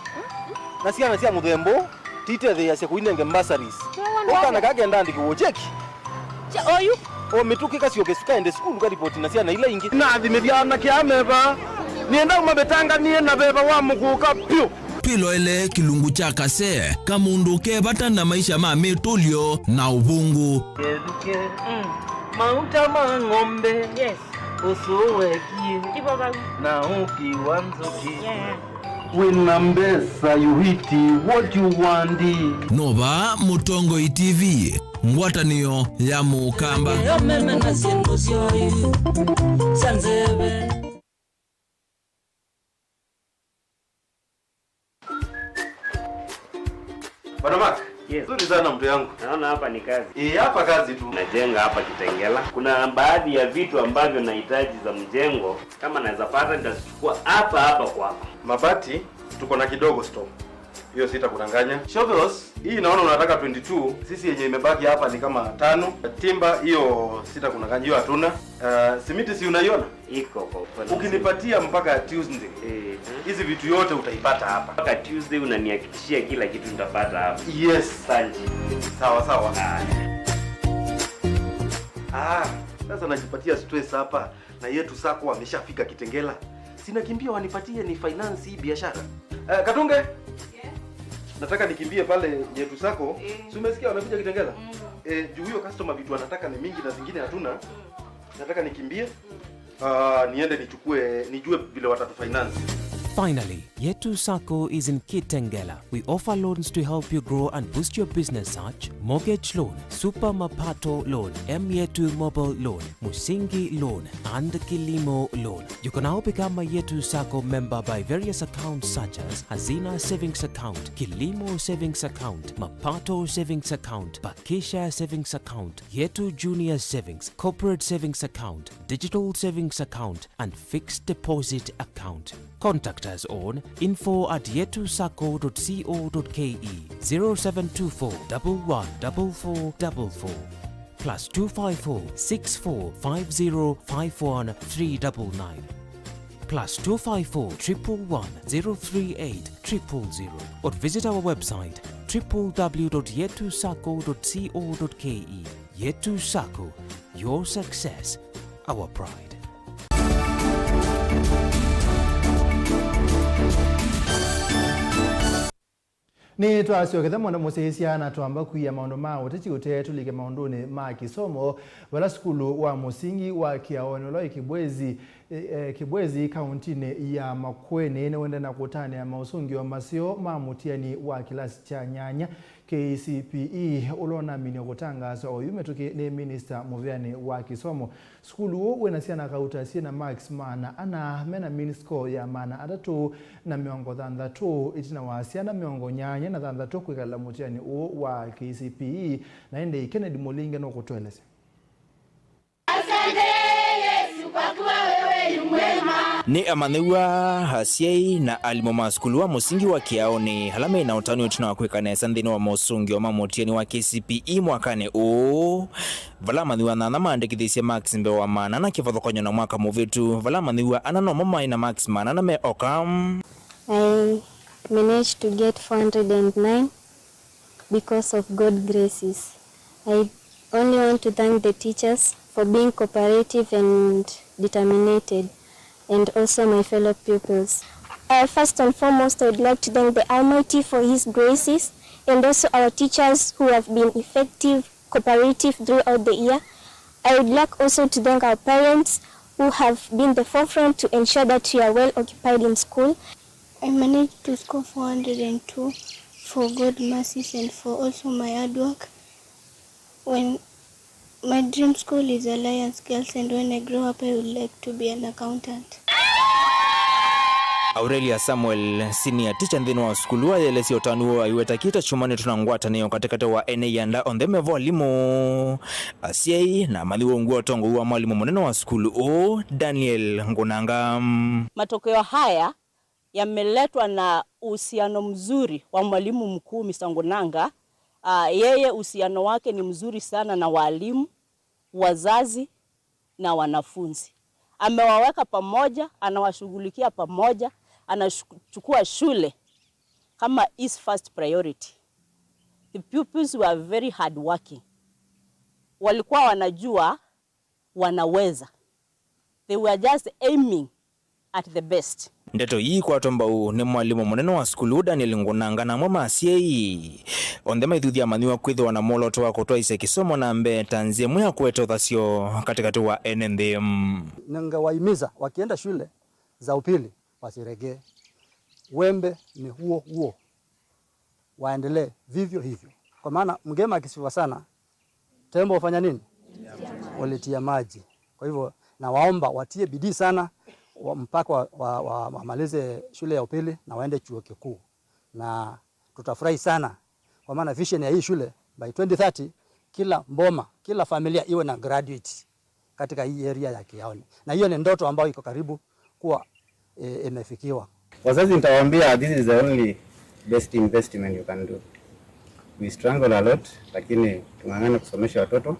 Na syana sya mũthemba ũũ titetheeasya kũinenge bursaries. Ũkana kaa kenda andĩkĩw'e cheki. Kya oyu? O mĩtũkĩ kasyoke sukaende sukulu karipoti na syana ila ingĩ. Nathimĩthya anake aa me vaa. Nĩenda ũmavĩtanganie na veva wa mũkũka pyũ. Twĩloele kĩlungu kya Kasee, kamũndũ ke vata na maisha ma mĩtũlyo na ũvũngũ. Kethukĩ, mm, mauta ma ng'ombe, yes, ũsũũ wekie, ivo vau, na ũki wa nzũkĩ. Yeah. Wĩna mbesa, you eat what you want. No vaa Mũtongoi T V, ngwatanĩo ya Mũkamba. Yo meme na syĩndũ syoyu sya nzeve. Bwana Mark, yes. Nzuri sana mtu yangu. Naona hapa ni kazi. Eh, hapa kazi tu. Najenga hapa Kitengela. Kuna baadhi ya vitu ambavyo nahitaji za mjengo, kama naweza pata nitazichukua hapa hapa kwako. Mabati tuko na kidogo store. Hiyo sita kuna nganya. Shovels, hii naona unataka twenty two, sisi yenye imebaki hapa ni kama tano. Timba, hiyo sita kuna nganya, hiyo hatuna. Uh, simiti si unaiona? Iko kwa upande. Ukinipatia mpaka Tuesday, eh, hizi vitu yote utaipata hapa. Mpaka Tuesday unanihakikishia kila kitu nitapata hapa. Yes. Asante. Sawa, sawa. Haya. Ah, sasa najipatia stress hapa. Na Yetu Sacco wameshafika Kitengela. Sina kimbia wanipatie ni finance hii biashara. Eh, Katunge? Yes. Nataka nikimbie pale Yetu Sacco. Eh. Si umesikia wamekuja Kitengela? Mm. Eh, juu huyo customer vitu anataka ni mingi na zingine hatuna. Mm. Nataka nikimbie. Mm. Ah, niende nichukue, nijue vile watatu finance. Finally, Yetu Sacco is in Kitengela. We offer loans to help you grow and boost your business such mortgage loan, super mapato loan, M Yetu mobile loan, musingi loan, and kilimo loan. You can now become a Yetu Sacco member by various accounts such as Hazina savings account, kilimo savings account, mapato savings account, bakisha savings account, Yetu junior savings, corporate savings account, digital savings account, and fixed deposit account. Contact us on info at yetusacco dot co dot ke, zero seven two four, one one four four four four, plus two five four, six four five zero five one three nine nine, plus two five four, triple one, zero three eight, triple zero, or visit our website, triple w dot yetusacco dot co dot ke. Yetu Sacco, your success, our pride. Nĩtwasyokethya mũno mũsyaĩĩsya na twamba kwia maũndũ ma ũteti ũtee tũlike maũndũnĩ ma kĩsomo, vala sukulu wa mũsingi wa Kĩaonĩ ũla wĩ Kĩbwezi, e, e, Kĩbwezi kauntinĩ ya Makueni nĩwendee na kũtanĩa maũsũngĩo maseo ma mũtiani wa kĩlasi kya nyanya K C P E, ũla ũnaminie kũtangaaswa oyu mĩtũkĩ nĩ minista mũvĩanĩ wa kĩsomo. Sukulu ũũ wĩna syana kauta syĩna marks maana ana, mena mean score ya maana atatũ na mĩongo thanthatũ, ĩtina wa syana mĩongo nyanya na thanthatũ kwĩkala mũtiani ũũ wa K C P E. Na ĩndĩ Kennedy Mũlinge nũkũtũelesya. Asante Yesu kwa kuwa wewe yu mwema. Nĩ amanyĩw'a, asyai, na alimũ ma sukulu wa mũsingi wa Kĩaonĩ ala me na ũtanu ĩtina wa kwĩka nesa nthĩnĩ wa mosũngĩo ma mũtiani wa K C P E mwakanĩ ũũ, vala amanyĩw'a nyanya maandĩkĩthisye marks mbee wa maana ana kĩvathũkany'o na mwaka mũvĩtu, vala amanyĩw'a ana nomo maĩ na marks maana ana me oka. I managed to get four hundred and nine because of God graces. I only want to thank the teachers for being cooperative and determined, and also my fellow pupils. Uh, first and foremost, I would like to thank the Almighty for His graces and also our teachers who have been effective, cooperative throughout the year. I would like also to thank our parents who have been the forefront to ensure that we are well occupied in school. I managed to score four hundred and two for God mercies and for also my hard work. When my dream school is Alliance Girls, and when I grow up, I would like to be an accountant. Aurelia Samuel, senior teacher nthĩnĩ wa sukulu, ayelesya ũtanu ũũ aiweta kĩta kyumanĩtwe na ngwatanĩo katĩkatĩ wa ene ianda onthe me vo alimũ, asyai, na amanyĩw'a ungu wa ũtongoi wa mwalimũ mũnene wa sukulu ũũ, Daniel Ngunanga. Matokeo haya yameletwa na uhusiano mzuri wa mwalimu mkuu, Mister Ngunanga. Ah, yeye uhusiano wake ni mzuri sana na walimu, wazazi na wanafunzi. Amewaweka pamoja, anawashughulikia pamoja, anachukua shule kama his first priority. The pupils were very hardworking. Walikuwa wanajua wanaweza. They were just aiming at the best. Ndeto ii ikwatwa mbau nĩ mwalimũ mũnene wa sukulu, Daniel Ngunanga, na amwe ma asyai. Onthe maithuthya amanyĩw'a kwĩthĩwa na mwolooto wa kũtwaĩsya kĩsomo na mbee ta nzĩa ĩmwe ya kũete ũthasyo katĩkatĩ wa ene nthĩ. Ningewaimiza wakienda shule za upili wasiregee. Wembe ni huo huo. Waendelee vivyo hivyo. Kwa maana mgema akisifiwa sana, tembo hufanya nini? Ulitia maji. Kwa hivyo, nawaomba watie bidii sana, wa-, mpaka wa-, wa-, wa-, wamalize shule ya upili na waende chuo kikuu. Na tutafurahi sana, kwa maana vision ya hii shule, by twenty thirty, kila mboma, kila familia iwe na graduate katika hii area ya Kiaoni. Na hiyo ni ndoto ambayo iko karibu kuwa, e, imefikiwa. Wazazi nitawaambia, this is the only Best investment you can do. We struggle a lot, lakini tung'ang'ane kusomesha watoto.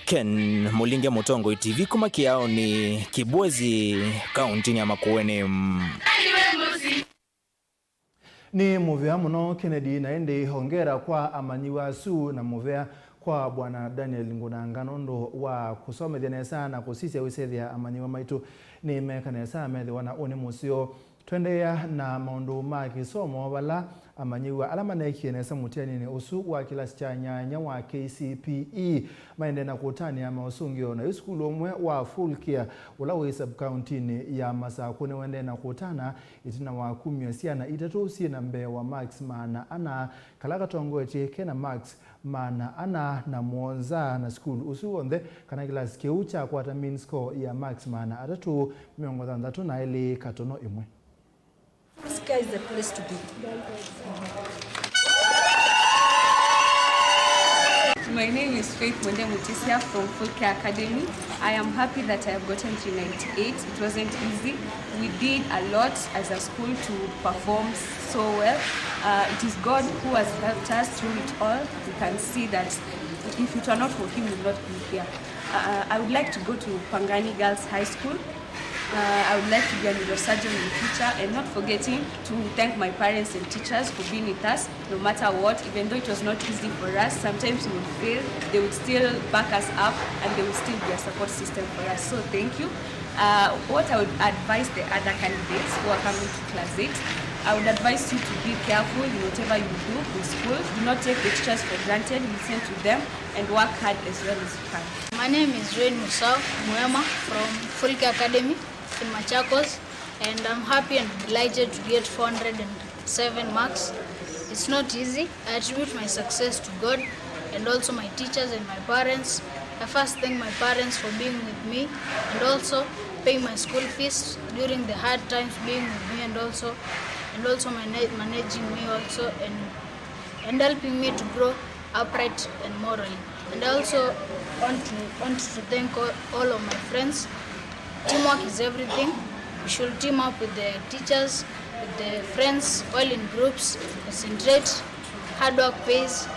Ken Mutongo, T V kuma Kiaoni, Kibwezi, kaunti ya Makueni. Nĩ mũvea mũno Kennedy, na ĩndĩ hongera kwa amanyĩw'a asu na mũvea kwa Bwana Daniel Ngunanga nũndũ wa kũsomethya nesa na kũsisya wĩsethĩa amanyĩw'a maitũ nĩ meka nesa methĩwa na ũnĩ mũseo. Tũendeea na maũndũ ma kĩsomo, vala amanyĩw'a ala maneekie nesa mũtianinĩ ũsu wa kĩlasi kya nyanya wa K C P E maendee na kũtanĩa maũsũngĩo. Nayu sukulu ũmwe wa Full Care ũla wĩ sub-kauntinĩ ya Masakũ nĩwaendee na kũtana ĩtina wa kumya syana itatũ syĩ na mbee wa marks maana ana, kala katongoetye ke na marks maana ana na mũonza, na sukulu ũsu w'onthe kana kĩlasi kĩu kyakwata mean score ya marks maana atatũ mĩongo thanthatũ na elĩ katono ĩmwe. This guy is the place to be. My name is Faith Mwende Mutisia from Full Care Academy. I am happy that I have gotten three ninety-eight. It wasn't easy. We did a lot as a school to perform so well. Uh, it is God who has helped us through it all. We can see that if it were not for Him, we would not be here. Uh, I would like to go to Pangani Girls High School. Uh, I would like to be a neurosurgeon in future, and not forgetting to thank my parents and teachers for being with us no matter what, even though it was not easy for us. Sometimes we would fail, they would still back us up and they would still be a support system for us. So thank you. Uh, what I would advise the other candidates who are coming to class eight, I would advise you to be careful in whatever you do in school. Do not take the teachers for granted, listen to them and work hard as well as you can. My name is Rain Musau Muema from Full Care Academy in Machakos, and I'm happy and delighted to get four hundred and seven marks. It's not easy. I attribute my success to God and also my teachers and my parents. I first thank my parents for being with me and also paying my school fees during the hard times, being with me and also and also mana- managing me also and and helping me to grow upright and morally. And I also want to want to thank all, all of my friends. Teamwork is everything. We should team up with the teachers, with the friends, all in groups. Concentrate. Hard work pays.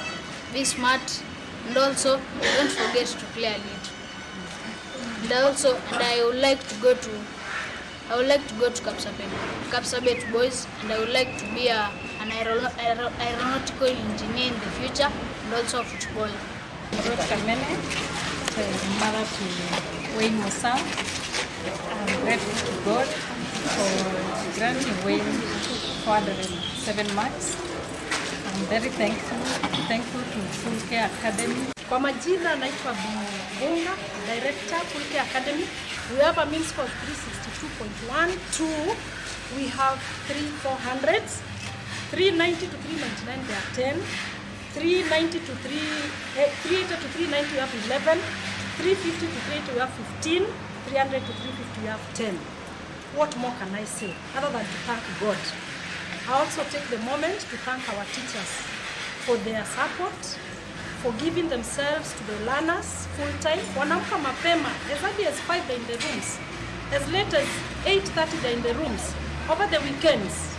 Be smart. And also, don't forget to play a little. And I also, and I would like to go to I would like to go to Kapsabet, Kapsabet Boys, and I would like to be a, an aero- aero- aeronautical engineer in the future and also a footballer. Ruth Kamene, the mother to Wayne Mosau. I'm grateful to God for granting Wayne four hundred and seven marks. I'm very thankful, thankful to Full Care Academy. Kwa majina naitwa Bi Bunga, director Full Care Academy. We have a mean score of three sixty-two point one two. We have three four hundreds. Three ninety to three ninety-nine, they are ten. Three ninety to three, eh, three eighty to three ninety, we have eleven. Three fifty to three eighty, we have fifteen. Three hundred to three fifty, we have ten. What more can I say other than to thank God? I also take the moment to thank our teachers for their support, for giving themselves to the learners full time. Wanaamka mapema, as early as five they're in the rooms, as late as eight thirty they're in the rooms. Over the weekends,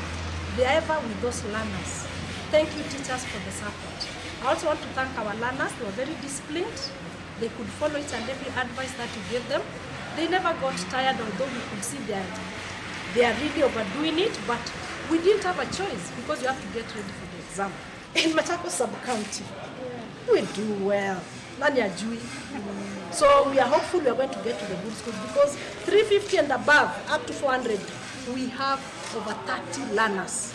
they are ever with those learners. Thank you, teachers, for the support. I also want to thank our learners. They were very disciplined. They could follow each and every advice that you gave them. They never got tired, although we could see they are, they are really overdoing it, but we didn't have a choice because you have to get ready for the exam. In Machakos sub-county, we do well. Nani ajui? So we are hopeful we are going to get to the good schools because three fifty and above, up to four hundred, we have over thirty learners.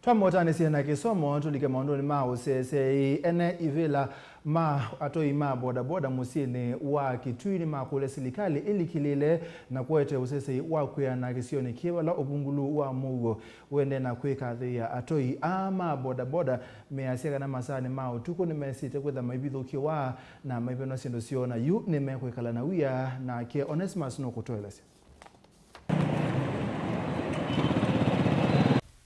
Twambotanĩsye na kĩsomo, tũlike maũndũnĩ ma ũseseei. Ene ivĩla ma atoi ma bodaboda mũsyĩnĩ wa Kitui nĩmakũlya silikalĩ ĩlikĩlĩle na kũete ũseseei wa kwĩana kĩsionĩ kĩĩ vala ũvungũlu wa mũuo ũendee na kwĩkathĩĩa. Atoi aa ma bodaboda measya kana masaanĩ ma ũtukũ nĩmesĩte kwĩtha maivithũkĩwa na maivenwa syĩndũ syoo, na yu nĩmekwĩkala na wia. Nake Onesimus nũkũtũelesya.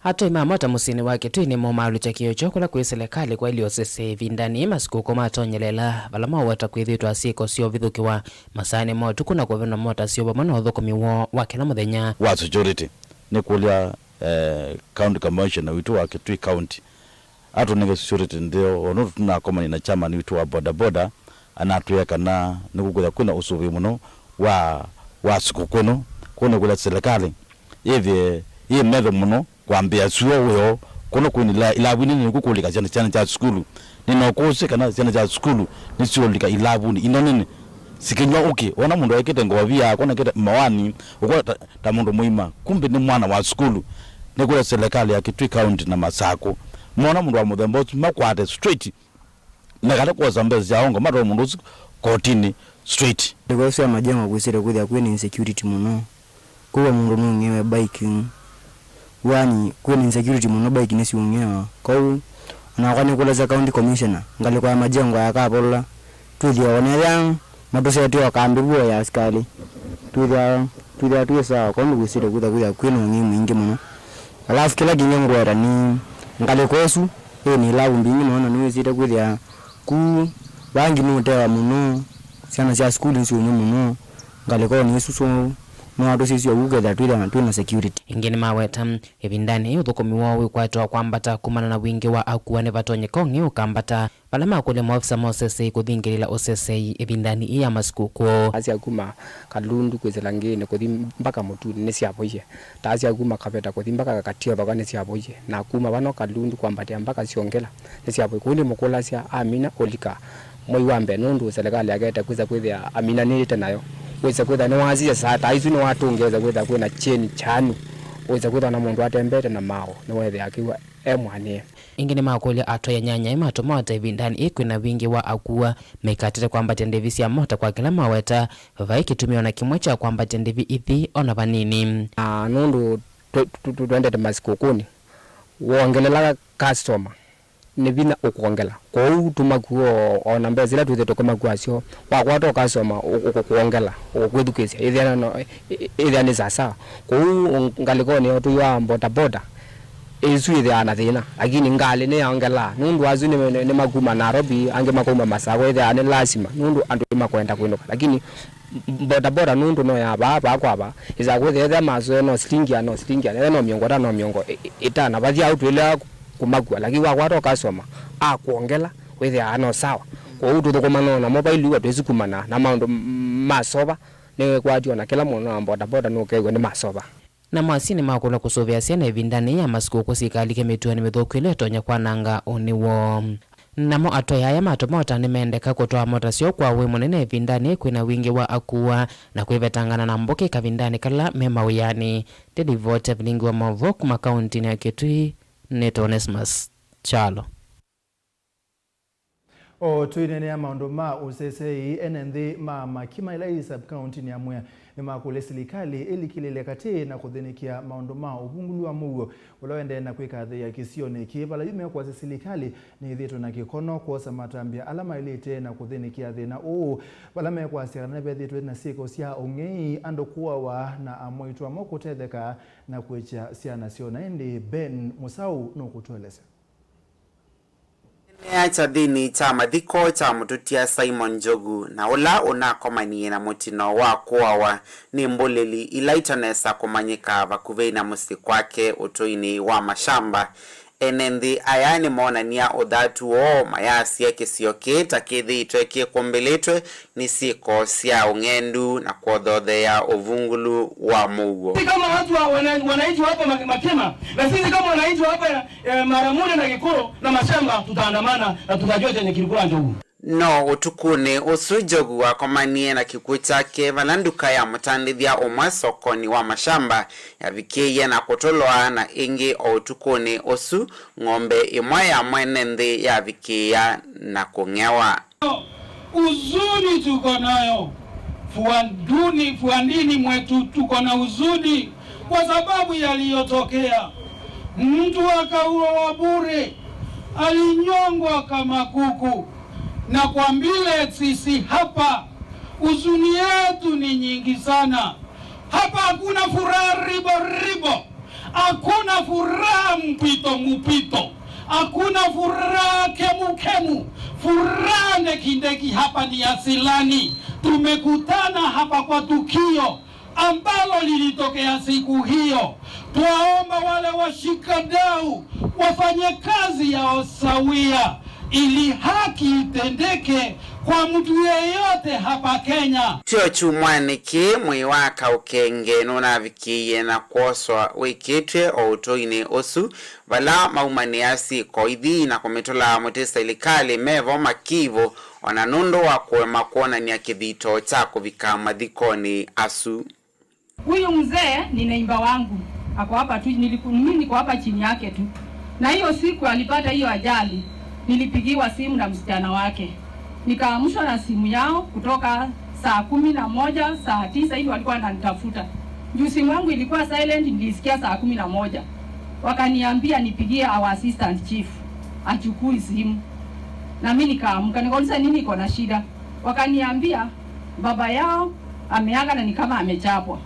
Atwai ma mota mũsyĩnĩ wa Kitui nĩmomaalũkya kĩĩo kyoo kũla kwĩ silikalĩ kwaĩlye ũsese ĩvindanĩ yĩĩ masikũkũ matonyelela, vala maweta kwĩthĩĩtwa syĩko syoovithũkĩwa masaanĩ ma ũtukũ na kũvenwa mota syoo vamwe na ũthũkũmi woo wa kĩla mũthenya. Wa security, nĩkũlya, eh, County Commissioner witũ wa Kitui County atũnenge security ntheo, o nũndũ tũnakomanie na chairman witũ wa bodaboda, anatwĩa kana nĩkũkwĩthwa kwĩna ũsũvĩi mũno wa, wa sikũkũ ĩno. Kwoou nĩkũlya silikalĩ yĩthĩe yĩ metho mũno kwambĩĩa syũa wĩoo kũno kwĩna ila-, ilavu nini nĩkũkũlĩka syana, syana sya sukulu. Nĩnokũsĩ kana syana sya sukulu nĩsiũlika ilavunĩ ino nini, sikĩnyw'a ũkĩ. Wona mũndũ ekĩte ngovia, kona ekĩte mawani, ũkwona ta, ta mũndũ mũima, kumbe nĩ mwana wa sukulu. Nĩkũlya silikalĩ ya Kitui County na Masakũ, mona mũndũ wa mũthemba ũsu, makwate straight, mekate kwosa mbesa sya ongo, matwae mũndũ ũsu kotinĩ straight. Ngalĩko ĩsu ya Majengo kwĩsĩte kwĩthĩa kwĩna insecurity mũno. Kwĩw'a mũndũ nũng'ĩwe bike. Yaani, kwĩna insecurity mũno, bike nĩsiũng'ĩawa. Kwoou, onakwa nĩkũlasya County Commissioner, ngalĩko ya Majengo yakavola, twĩthĩe o nethĩa matũsetee o kambĩ vu o ya asikalĩ. Twĩthĩawa, twĩthĩawa twĩ sawa, kwoou nĩkwĩsĩte kwĩthĩa, kwĩthĩa kwĩna ũng'ei mwingĩ mũno. Alafu kĩla kĩngĩ ngweta nĩ ngalĩko ĩsu ĩna ilavu mbingĩ mũno, na nĩwĩsĩte kwĩthĩa ku vangi nũtewa mũno, syana sya sukulu nĩsiũnywa mũno ngalĩkonĩ ĩsu, so no atũsisye ũu kethĩa twĩthĩa twĩna security. Ĩngĩ nĩmaweta, ĩvindanĩ yĩĩ ũthũkũmi woo wĩkwatĩwa kwambata kumana na wingĩ wa akua nĩvatonyeka ũng'ei ũkambata, vala makũlya maofisa ma ũsesei kũthingĩlĩla ũsesei ĩvindanĩ yĩĩ ya masikũkũ. Asya kuma Kalundu kwĩsĩla Ngĩĩnĩ kũthi mbaka Mũtunĩ nĩsyavoie. Taa sya kuma Kaveta kũthi mbaka Katiothoka nĩsyavoie, na kuma vano Kalundu kwambatĩa mbaka Syongela nĩsyavoie. Kũu nĩmũkũlasya amina ũlika mwei wa mbee, nũndũ silikalĩ yakete kwĩsa kwĩthĩa aminanĩte nayo. Wĩsa kwĩthĩa nĩwasisya saa taa isu nĩwatũngĩĩsa kwĩthĩa kwĩna kyeni kyanu. Wĩsa kwĩthĩa na mũndũ atembete na maaũ nĩwethĩa akĩw'a e mwanĩe. Ĩngĩ nĩmakũlya atwai anyanya matũmota ĩvindanĩ yĩĩ kwĩna wingĩ wa akua mekatĩte kwambatya ndĩvi sya mota kwa kĩla maweta vai kĩtumi o na kĩmwe kya kwambatya ndĩvi ithi o na vanini. Na nũndũ twe-, twe-, twe-, twendete masikũkũnĩ, wongelelaka customer, nĩ vinya ũkwongela. Kwoou tũmakuo o na mbesa ila twĩthĩtwe kũmakua syo, wakwata o customer ũ-, ũkũkwongela, ũkũkwĩthukĩĩsya, ĩthĩa no, ĩ-, ĩ-, ĩthĩa nĩ sasawa. Kwoou ngalĩkonĩ yo tũyũaa bodaboda, ĩsu ĩthĩawa na thĩna, lakini ngalĩ nĩyaongelaa, nũndũ asu nĩ, nĩ, nĩmakuma Nairobi, angĩ makauma Masakũ, ĩthĩawa nĩ lasima, nũndũ andũ nĩmakwenda kwĩnũka. Lakini bodaboda nũndũ no ya vaa, vaa kwa vaa, ĩsaa kwĩthĩa ethĩa masoe no silingi ya, no silingi ya, ethĩa no mĩongo ĩtano, no mĩongo ĩ-, ĩ-, ĩtano, vathi au twĩlea kũmakua, lakini wakwata o customer akwongela, wĩthĩaa no sawa. Kwoou tũthũkũmanaa namo vailuwa twĩsukumana na maũndũ m-, masova, nĩkwatio na kĩla mũno na bodaboda nũkew'a nĩ masova. Na mwasyi nĩmakũlwa kũsũvĩa syana ĩvindanĩ yĩĩ ya masikũkũ sikalike mĩtuonĩ mĩthũku ĩla ĩtonya kwananga ũnĩ woo. Namo atwai aya ma tũmota nĩmendeka kũtwaa mota syoo kwa ũĩ mũnene ĩvindanĩ kwĩna wingĩ wa akua na kwĩvetangana na mbũkĩ kavindanĩ kala me mawĩanĩ. Ndĩlivoti ya vilingi wa maũvoo kuma kauntinĩ ya Kitui, nĩtwa Onesmus Kyalo. O tũineenea maũndũ ma ũsesei, ene nthĩ ma Makima ĩla yĩ sub-county-nĩ ya Mwea nĩmakũlya silikalĩ ĩlikĩlĩle katĩ na kũthĩnĩkĩa maũndũ ma ũvungũlu wa mũuo ũla ũendee na kwĩkathĩĩa kĩsionĩ kĩĩ, vala yu mekwasya silikalĩ nĩyĩthĩĩtwe na kĩkono kwosa matambya ala maĩlĩte na kũthĩnĩkĩa thĩna ũũ, vala mekwasya kana nĩvethĩĩtwe na syĩko sya ũng'ei, andũ kũawa, na amwaitũ amo kũtetheka na kũĩkya syana syoo. Na ĩndĩ Ben Mũsaũ nũkũtũelesya. Kĩnĩa kya nthĩnĩ kya mathiko kya mũtũtia Simon Njogu, na ũla ũnakomanie na mũtino wa kũawa nĩ mbũlĩli ila itanesa kũmanyĩka vakuvĩ na mũsyĩ kwake ũtũinĩ wa Mashamba. Ene nthĩ aya nĩmoonany'a ũthatu woo, mayasya kĩsio kĩĩ ta kĩthĩĩtwe kĩkũmbĩlĩtwe nĩ syĩko sya ũng'endu na kwothothea ũvungũlu wa mũuo. Sisi kama watu wa wana-, wananchi wa hapa Mak-, Makima, na sisi kama wananchi wa hapa, eh, Maramure na Gikuru na Mashamba, tutaandamana na tutajua chenye kilikuwa Njogu. No ũtukũnĩ ũsu, Njogu wakomanie na kĩkw'ũ kyake vala nduka ya mũtandĩthya ũmwe sokonĩ wa Mashamba yavikĩie na kũtũlwa, na ĩngĩ o ũtukũnĩ ũsu, ng'ombe ĩmwe ya mwene nthĩ yavikĩĩa na kũng'ewa. Huzuni tuko nayo Fuanduni, Fuandini mwetu, tuko na huzuni kwa sababu yaliyotokea. Mtu akauawa bure, alinyongwa kama kuku. Na kwa vile sisi hapa, huzuni yetu ni nyingi sana. Hapa hakuna furaha ribo ribo. Hakuna furaha mpwito mpwito, hakuna furaha kemu kemu. Furaha ndeki ndeki hapa ni Asilani. Tumekutana hapa kwa tukio ambalo lilitokea siku hiyo. Twaomba wale washikadau wafanye kazi yao sawia ili haki itendeke kwa mtu yeyote hapa Kenya. Tyo kyumwanĩ kĩĩ, mwĩĩ wa Kaũkenge nũnavikĩie na kwoswa wĩkĩtw'e o ũtũinĩ ũsu, vala maumanĩa syĩko ithi na kũmĩtũla mũtĩ silikalĩ mevo makivũ, o na nũndũ wa kũema kwonany'a kĩthito kya kũvika mathikonĩ asu. Huyu mzee ni neighbor wangu, ako hapa tu, niliku-, mimi niko hapa chini yake tu. Na hiyo siku alipata hiyo ajali, nilipigiwa simu na msichana wake. Nikaamshwa na simu yao kutoka saa kumi na moja, saa tisa hivi walikuwa wananitafuta. Juu simu yangu ilikuwa silent, nilisikia saa kumi na moja. Wakaniambia nipigie our assistant chief, achukui simu. Na mimi nikaamka, nikauliza nini iko na shida. Wakaniambia baba yao ameaga na ni kama amechapwa.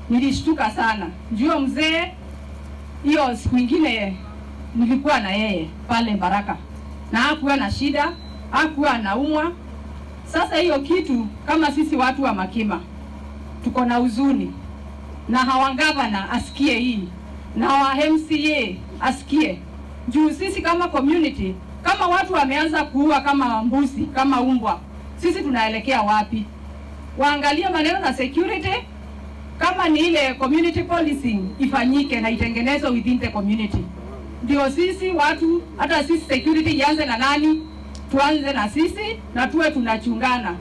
Nilishtuka sana. Juu huyo mzee, hiyo siku ingine nilikuwa na yeye pale Mbaraka. Na hakuwa na shida, hakuwa anaumwa. Sasa hiyo kitu, kama sisi watu wa Makima, tuko na huzuni. Na our governor asikie hii. Na our M C A asikie. Juu sisi kama community, kama watu wameanza kuua kama mbuzi, kama umbwa, sisi tunaelekea wapi? Waangalie maneno na security, kama ni ile community policing ifanyike na itengenezwe within the community. Ndio sisi watu, hata sisi security ianze na nani? Tuanze na sisi na tuwe tunachungana.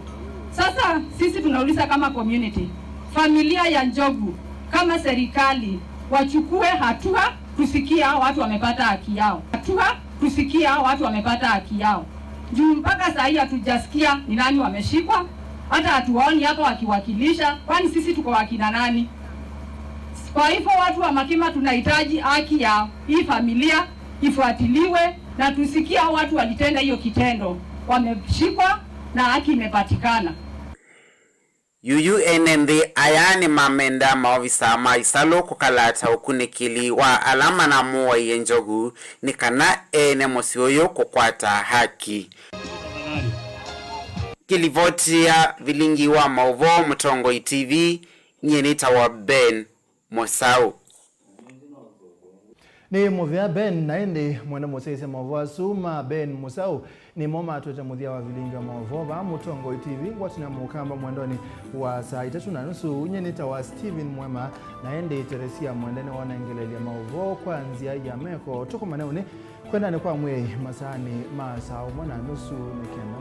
Sasa sisi tunauliza kama community, familia ya Njogu, kama serikali, wachukue hatua, tusikie hao watu wamepata haki yao. Hatua, tusikie hao watu wamepata haki yao. Juu mpaka saa hii hatujasikia ni nani wameshikwa, hata hatuwaoni hapa wakiwakilisha, kwani sisi tuko wakina nani? Kwa hivyo watu wa Makima tunahitaji haki ya hii familia ifuatiliwe na tusikie hao watu walitenda hiyo kitendo wameshikwa na haki imepatikana. Yuyu ene nthĩ aya nĩmamenda maovisa ma ĩsalũ kũkalata ũkunĩkĩli wa ala manamũaie Njogu nĩ kana ene mũsyĩ ũyũ kũkwata haki. Kĩlivoti ya vilingi wa maũvoo Mũtongoi T V, nyie nĩtawa Ben Mũsaũ. Nĩ mũvea Ben, na ĩndĩ mwende mũsyaĩĩsya maũvoo asu ma Ben Mũsaũ, nĩmo matwete mũthya wa vilingi wa maũvoo vaa Mũtongoi T V, ngwatanĩa mũkamba mwendonĩ wa saa itatũ na nusu. Nyie nĩtawa Steven Mwema, na ĩndĩ Teresia Mwende nĩwonengeleelya maũvoo kwa nzĩa ya meko. Tũkomane ũnĩ kwendanĩ kwa mwĩai masaanĩ ma saa ũmwe na nusu nĩ kenda